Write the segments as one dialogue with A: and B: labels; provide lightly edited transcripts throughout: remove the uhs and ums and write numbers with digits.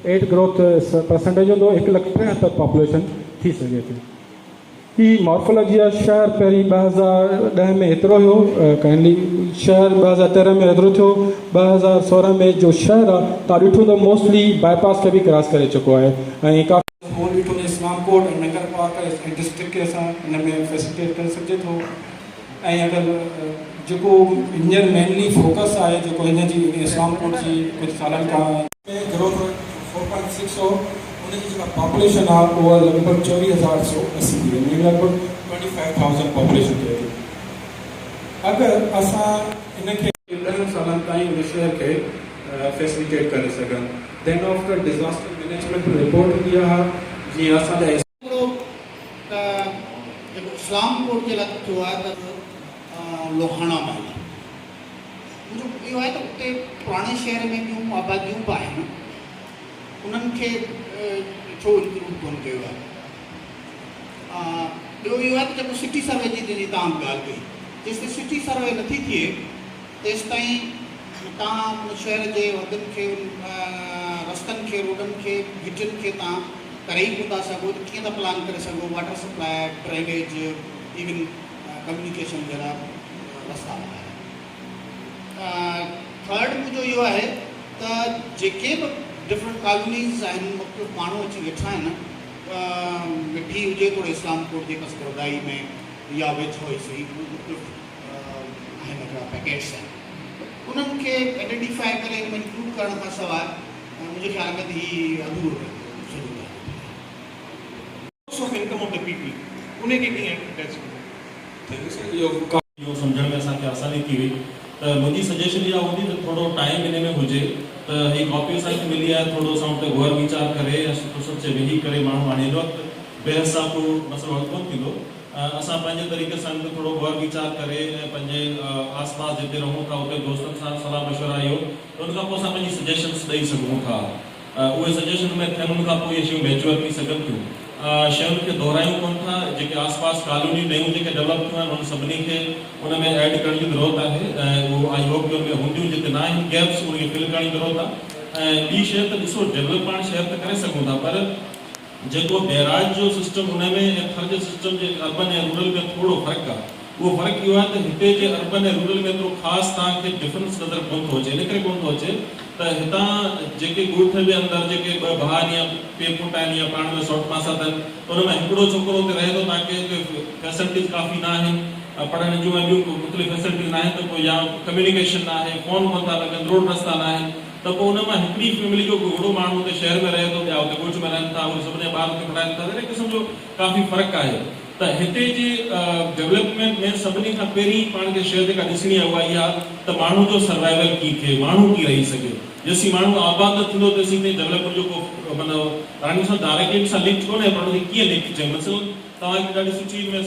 A: Eight growth percentage هوندو 1 lakh 73 population ٿي سگهي ٿي. هي مارفولاجي آهي. شهر پهرين 2010 ۾ هيترو هيو ڪائنڊلي، شهر 2013 ۾ هيترو ٿيو، 2016 ۾ جو شهر آهي توهان ڏٺو ته موسٽلي باء پاس کي به ڪراس ڪري چڪو آهي ۽ ڪافي هول ڏٺو ته اسلام ڪوٽ ۽ ننگر پارڪر ۽ ڊسٽرڪٽ کي اسان ان ۾ فيسلٽيٽ ڪري سگهجي ٿو. ۽ اگر جيڪو هينئر مينلي فوڪس آهي جيڪو هن جي اسلام ڪوٽ جي ڪجهه سالن کان ۾ گروٿ ريٽ 4.6 هو، ان جي جيڪا پاپوليشن آهي اها لڳ ڀڳ 24,180 ٿي وڃي، لڳ ڀڳ 25,000 پاپوليشن ٿئي ٿي. اگر اسان ان کي 10 سالن تائين ان شهر کي فيسليٽيٽ ڪري سگهن. Then after disaster management report هوندي آهي جيئن اسان جا.
B: هڪڙو ته جيڪو اسلام ڪوٽ جي لاء ٿيو آهي ته لوهاڻا محلا منهنجو اهو آهي ته اتي پراڻي شهر ۾ ٻيون آباديون به آهن، انهن کي ڇو انڪلوڊ ڪونه ڪيو آهي؟ ٻيو اهو آهي ته جيڪو سٽي سروي جي جنهن جي توهان به ڳالهه ڪئي، جيستائين سٽي سروي نٿي ٿئي تيستائين توهان ان شهر جي حدن کي، رستن کي، روڊن کي، گهٽين کي توهان ڪري ئي ڪونه ٿا سگهو ته ڪيئن ٿا پلان ڪري سگهو water supply, drainage, even communication جهڙا رستا وغيره. ٿرڊ منهنجو اهو آهي ته جيڪي به ڊفرنٽ ڪالونيز آهن، مختلف ماڻهو اچي ويٺا آهن، مٺي هجي توڙي اسلام ڪوٽ جي پسگردائي ۾ يا ويجهو ئي سهي مختلف آهن هڪڙا پيڪيٽس آهن، انهن کي آئيڊنٽيفائي ڪري ان ۾ انڪلوڊ ڪرڻ کان سواء منهنجي خيال ۾ ته هي اڌورو رهندو سڄو ڳالهه.
C: Source of income of the people انهي کي ڪيئن اٽيچ ڪبو؟
A: Thank you sir اهو
D: اهو سمجهڻ ۾ اسان کي آساني ٿي وئي ته منهنجي سجيشن اها هوندي ته ٿورو ٽائيم ان ۾ هجي ته هي ڪاپي اسان کي ملي آهي ٿورو اسان اتي غور ويچار ڪري ۽ سٺو سچي ويهي ڪري ماڻهو هاڻي هن وقت بحث سان ڪو مسئلو حل ڪونه ٿيندو اسان پنهنجي طريقي سان ان تي ٿورو غور ويچار ڪري ۽ پنهنجي آس پاس جتي رهون ٿا اتي دوستن سان صلاح مشورا اهو ته ان کان پوء اسان پنهنجي سجيشنس ڏئي سگهون ٿا. اهي سجيشن ۾ ٿين ان کان پوء اهي شيون ميچوئر ٿي سگهن ٿيون. شين کي دهرايون ڪونه ٿا، جيڪي آس پاس ڪالونيون نيون جيڪي ڊولپ ٿيون آهن انهن سڀني کي ان ۾ ايڊ ڪرڻ جي ضرورت آهي ۽ اهو I hope ڪي ان ۾ هونديون جتي نه آهن گيپس ان کي فل ڪرڻ جي ضرورت آهي ۽ ٻي شيء ته ڏسو ڊولپ پاڻ شهر ته ڪري سگهون ٿا پر جيڪو بئراج جو سسٽم ان ۾ ۽ ٿر جي سسٽم جي اربن ۽ رورل ۾ ٿورو فرق آهي. اهو فرق اهو آهي ته هتي جي اربن ۽ رورل ۾ ايترو خاص توهان کي ڊفرنس نظر ڪونه ٿو اچي، ان ڪري ڪونه ٿو اچي ته هتان جيڪي ڳوٺ جي اندر جيڪي ٻه ڀاء آهن يا پيء پٽ آهن يا پاڻ ۾ سئوٽ ماسات آهن ته ان مان هڪڙو ڇوڪرو اتي رهي ٿو توهان کي اتي فيسلٽيز ڪافي نه آهن پڙهڻ جون ۽ ٻيون مختلف فيسلٽيز نه آهن ته پوء يا ڪميونيڪيشن نه آهي، فون ڪونه ٿا لڳن، روڊ رستا نه آهن ته پوء ان مان هڪڙي فيملي جو ڪو هڪڙو ماڻهو اتي شهر ۾ رهي ٿو ٻيا اتي ڳوٺ ۾ رهن ٿا اهي سڀني جا ٻار اتي پڙهائن ٿا ته اهڙي قسم جو ڪافي فرق آهي. ته هتي جي ڊولپمينٽ ۾ سڀني کان پهرين پاڻ کي شيء جيڪا ڏسڻي آهي اها اها ته ماڻهو جو سروائيول ڪيئن ٿئي، ماڻهو ڪيئن رهي سگهي. جيسين ماڻهو آباد نه ٿيندو تيسين تائين ڊولپمينٽ جو ڪو معنيٰ راڻي سان ڊائريڪٽلي ان سان لنڪ ڪونهي پر ان کي ڪيئن لنڪ ڪجي. مثلاً توهان هڪ ڏاڍي سٺي ان ۾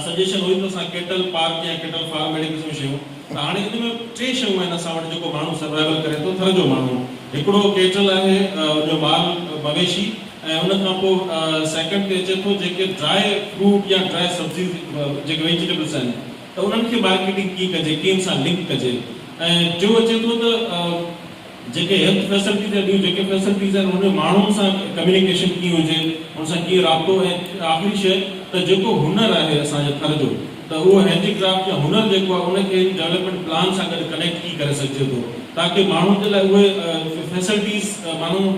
D: سجيشن هئي ته اسان ڪيٽل پارڪ يا ڪيٽل فارم اهڙي قسم جون شيون ته هاڻي ان ۾ ٽي شيون آهن اسان وٽ جيڪو ماڻهو سروائيول ڪري ٿو ٿر جو ماڻهو هڪڙو ڪيٽل آهي ان جو مال مويشي ۽ ان کان پوء سيڪنڊ تي اچي ٿو جيڪي ڊرائي فروٽ يا ڊرائي سبزيز جيڪي ويجيٽيبلس آهن ته انهن کي مارڪيٽنگ ڪيئن ڪجي ڪنهن سان لنڪ ڪجي ۽ ٽيون اچي ٿو ته جيڪي هيلٿ فيسلٽيز يا ٻيون جيڪي فيسلٽيز آهن ان ۾ ماڻهن سان ڪميونيڪيشن ڪيئن هجي ان سان ڪيئن رابطو ۽ آخري شيء ته جيڪو هنر آهي اسان جي ٿر جو ته اهو هينڊي ڪرافٽ يا هنر جيڪو آهي ان کي ڊولپمينٽ پلان سان گڏ ڪنيڪٽ ڪيئن ڪري سگهجي ٿو تاڪه ماڻهن جي لاء اهي فيسلٽيز ماڻهو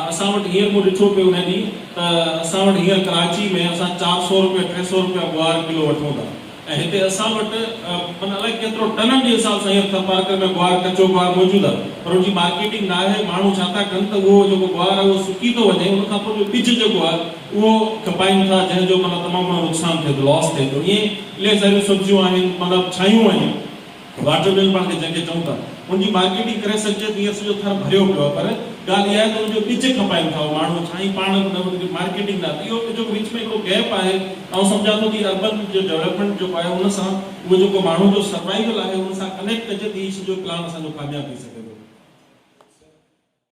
D: اسان وٽ هينئر مون ڏٺو پيو ان ڏينهن ته اسان وٽ هينئر ڪراچي ۾ اسان 400 روپيه 300 روپيا گوار ڪلو وٺون ٿا ۽ هتي اسان وٽ معنيٰ الائي ڪيترو ٽنن جي حساب سان هينئر ٿرپارڪر ۾ گوار ڪچو گوار موجود آهي پر ان جي مارڪيٽنگ نه آهي ماڻهو ڇا ٿا ڪن ته اهو جيڪو گوار آهي اهو سڪي ٿو وڃي ان کان پوء جو ٻج جيڪو آهي اهو کپائين ٿا جنهن جو معنيٰ تمام گهڻو نقصان ٿئي ٿو لاس ٿئي ٿو ائين الاهي ساريون سبزيون آهن مطلب ڇايون آهن واٽر ميلن پاڻ کي جنهن کي چئون ٿا ان جي مارڪيٽنگ ڪري سگهجي ته هينئر سڄو ٿر ڀريو پيو آهي پر ڳالهه اها آهي ته ان جو ٻج کپائين ٿا اهي ماڻهو ڇائين پاڻ نه ان کي مارڪيٽنگ نه اهو جيڪو وچ ۾ هڪڙو گيپ آهي آئون سمجهان ٿو ته هي اربن جو ڊولپمينٽ جيڪو آهي ان سان اهو جيڪو ماڻهو جو سروائيول آهي ان سان ڪنيڪٽ ڪجي ته هي سڄو پلان اسان جو ڪامياب ٿي سگهي.